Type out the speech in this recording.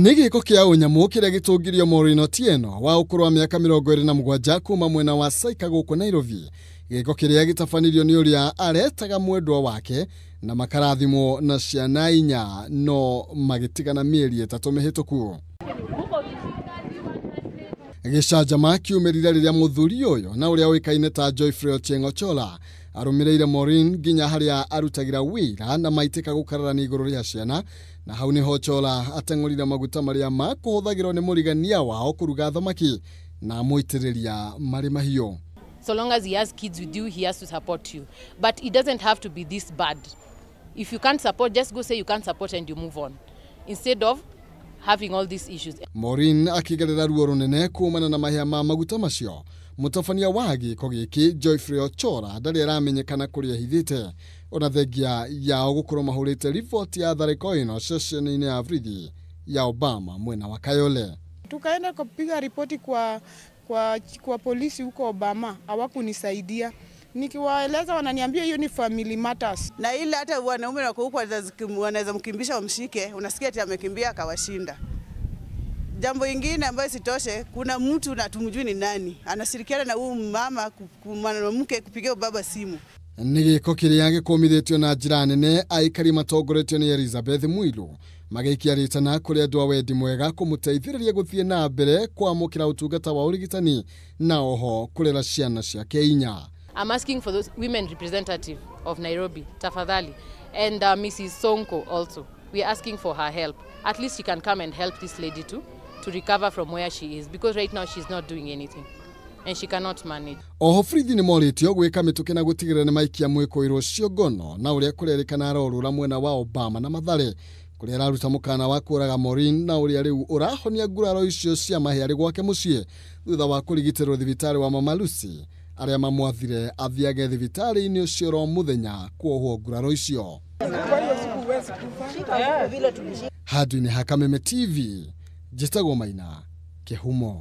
Nĩ gĩko kĩa ũnyamũ kĩrĩa gĩtũngirio Maureen Otieno wa ũkũrũ wa mĩaka 27 kuma mwena wa Saika gũkũ Nairobi. Gĩko kĩrĩa gĩtabanirio nĩ ũrĩa aretaga mwendwa wake na makarathimwo na ciana 4 no magĩtigana mĩeri 3 mĩhĩtũku. Gĩcanjama kiumĩrire rĩrĩa mũthuri ũyũ na ũrĩa ũĩkaine ta Joyfrey Ochieng Ochola arũmĩrĩire Maureen nginya harĩa arutagĩra wĩra na maitĩka gũkararania igũrũ rĩa ciana, na hau nĩho Ochola ateng'ũrire maguta marĩa makũhũthagĩrwo nĩ mũrigania wao kũruga thamaki na amũitĩrĩria marĩ mahiũ. So long as he has kids with you, he has to support you. But it doesn't have to be this bad. If you can't support, just go say you can't support and you move on. Instead of having all these issues. Maureen akigerera ruo rũnene kumana na mahĩa ma maguta macio. Mũtabania wa gĩko gĩkĩ Joyfrey Ochola ndarĩ aramenyekana kũrĩa ehithĩte, ona thengia yao gũkorwo mahũrĩte riboti ya tharĩko ĩno ceceni-inĩ ya borithi ya Obama mwena wa Kayole. Tukaenda kupiga ripoti kwa polisi huko Obama, hawakunisaidia. Nikiwaeleza wananiambia hiyo ni family matters. Na ile hata wanaume wako huko wanaweza mkimbisha wamshike, unasikia ati amekimbia akawashinda. Jambo ingine ambayo sitoshe, kuna mtu na tumjui ni nani anashirikiana na huyu mama mwanamke kupigia baba simu. Nĩ gĩko kĩrĩa gĩkũmithĩtio na njĩra nene aikari matongoretio nĩ Elizabeth Mwilu magĩikia rĩtana kũrĩ andũ a wendi mwega kũmũteithĩrĩria gũthiĩ na mbere kwamũkĩra ũtungata wa ũrigitani na oho kũrera ciana ciake 4. I'm asking for those women representative of Nairobi, tafadhali, and Mrs. Sonko also. We are asking for her help. At least she can come and help this lady to recover from where she is, because right now she's not doing anything and she cannot manage. Oho borithi nĩ morĩtio gwĩka mĩtũkĩ na gũtigĩrĩra nĩ maikia mwĩkũĩrwo ũcio ngono na ũrĩa kũrerĩkana arorũra mwena wa Obama na Mathare kũrĩa araruta mũkana wa kũraga Maureen na ũrĩa rĩu ũrahonia nguraro icio cia mahĩa arĩ gwake mũciĩ thutha wa kũrigitĩrwo thibitarĩ wa Mama Lucy arĩa mamwathire athiage thibitarĩ-inĩ ũcio ro mũthenya kuohwo nguraro icio. Handũ-inĩ ha Kameme TV, njĩtagwo Maina Kĩhumo.